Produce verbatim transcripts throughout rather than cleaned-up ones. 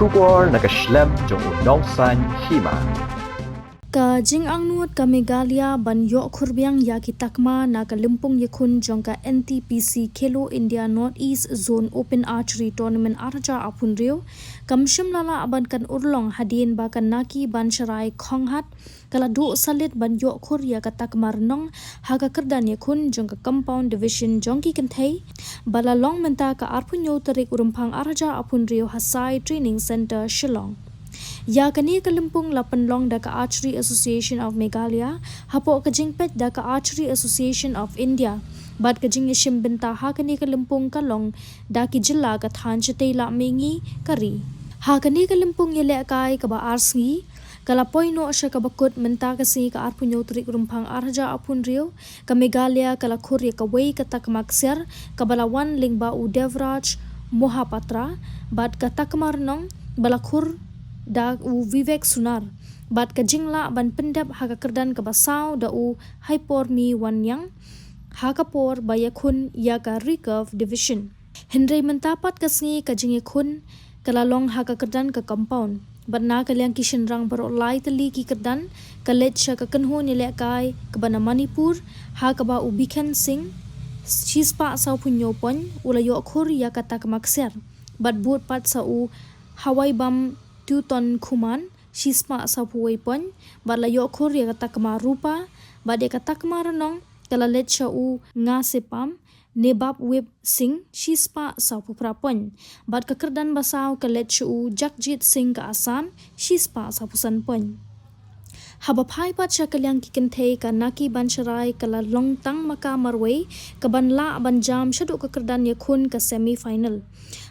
Khubor na ka shlem jong u nongsan hima. Ka jingangnud ka Meghalaya ban ïoh khur biang ïa ki takma na ka lympung ïakhun jong ka N T P C Khelo India North East Zone Open Archery Tournament ar hajar arphew hynriew kam shym la lah ban kan urlong hadien ba ka Naki Bansharai Khonghat ka la duh salit ban ïoh khur ïa ka takma rnong ha ka kyrdan ïakhun jong ka Compound Division jong ki kynthei ba la long mynta ka arphew hynñiew tarik u Rymphang ar hajar arphew hynriew ha Sai Training Centre, Shillong. Ïa kane ka lympung la pynlong da ka Archery Association of Meghalaya hapoh ka jingpeit da ka Archery Association of India bad ka jingïashim bynta ha kane ka lympung ka long da ki jylla ka thaiñ shatei lam mihngi ka ri. Ha kane ka lympung ïalehkai kaba ar sngi ka la poi noh sha kaba kut mynta ka sngi ka arphew hynñiew tarik u Rymphang ar hajar arphew hynriew, ka Meghalaya ka la khur ïa kawei ka takma ksiar kaba la wan lyngba u Devraj Mohapatra bad ka takma rnong ba la khur da u Vivek Sunar bad ka jinglah ban pyndep ha ka kyrdan kaba saw da u Haipormi Wanniang ha ka por ba ïakhun ïa ka Recurve Division. Hynrei mynta pat ka sngi ka jingïakhun ka la long ha ka kyrdan ka Compound bad na ka liang ki shynrang baroh lai tylli ki kyrdan ka leit sha ka kynhun ïalehkai kaba na Manipur ha kaba u Bikhen Singh shispah sawphew hynñiew point u la ïoh khur ïa ka takma ksiar bad bud pat sa u Hawaibam Tuton Khuman shispah sawphew wei point bad la ïoh khur ïa ka takma rupa bad ïa ka takma rnong ka la leit sha u Ngasepam Nebabwip Singh shispah sawphew phra point bad ka kyrdan ba saw ka leit sha u Jagjit Singh ka Assam shispah sawphew san point. Haba phai pat sha ka liang ki kynthei ka Naki Bansharai ka la long tang ma ka marwei kaban lah ban jam shaduh ka kyrdan ïakhun ka semi final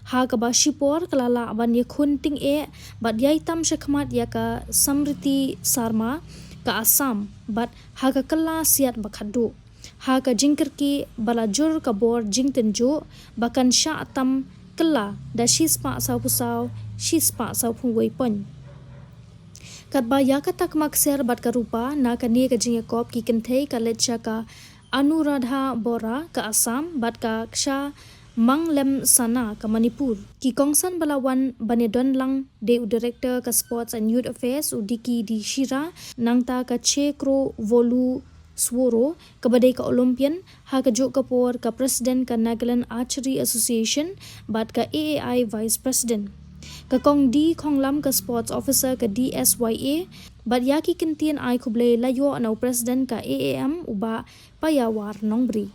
ha kaba shipor ka la lah ban ïakhun tyngeh bad ïai tam shakhmat ïa ka Samriti Sarma ka Assam bad ha ka kylla siat ba khatduh. Ha ka jingkyrkieh ba la jur ka bor jingtynjuh ba kan shah tam kylla da shispah sawphew saw shispah sawphew wei point. Katba ïa ka takma ksiar bad ka rupa na kane ka jingïakop ki kynthei ka leit sha ka Anuradha Bora ka Assam bad ka Ksha Manglem Sana ka Manipur. Ki kongsan ba la wan ban ïadon lang dei u Director ka Sports and Youth Affairs u Diki D Shira, nangta ka Chekro Volu Sworo kaba dei ka Olympian, ha kajuh ka por ka President ka Nagaland Archery Association bad ka A A I Vice President. Ka Kong D Khonglam ka Sports Officer ka D S Y A bad ïa ki kyntien ai khublei la ïoh na u President ka A A M u Bah Paiawar Nongbri.